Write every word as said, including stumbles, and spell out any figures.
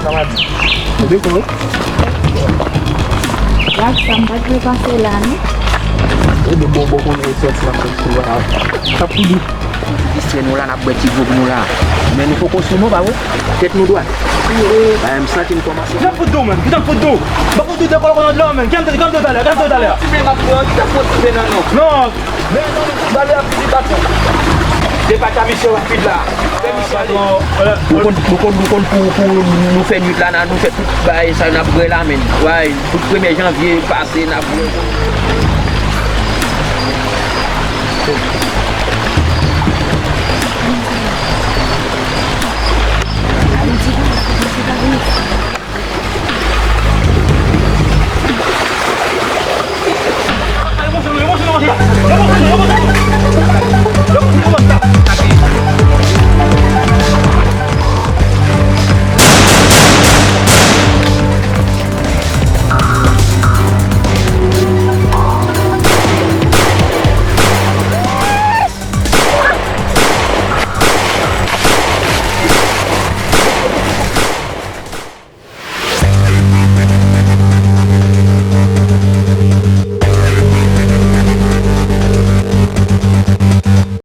Sa va di. Ou dekò wi. Gad sa, m pa t vle pase la non. E de bon bon konn resòti la fè sou la. Sa pou di. Distrè nou la, n ap bwè ti dlo pou nou la. Men nou poko sou non, pa vre? Tèt nou dwat. Bagay m santi m kòmanse. Kijan m fout di w, menm? Kijan m fout di w? M pa fout di w dekòl konn nan dlo, menm. Kijan m te, kijan m te talè? Kijan m te talè? Ti men m ap pran, kijan m fout ti men nan non. Non. Men non, non, bale ap di baton. Depatcha misye rapid la. Fè misye ale. Patwon, nou konn, nou konn, nou konn pou, pou nou fè nwit la, n a, nou fè tout bagay sa yo, n ap bwè la, menm. Way, tout premye janvye pase, n ap bwè.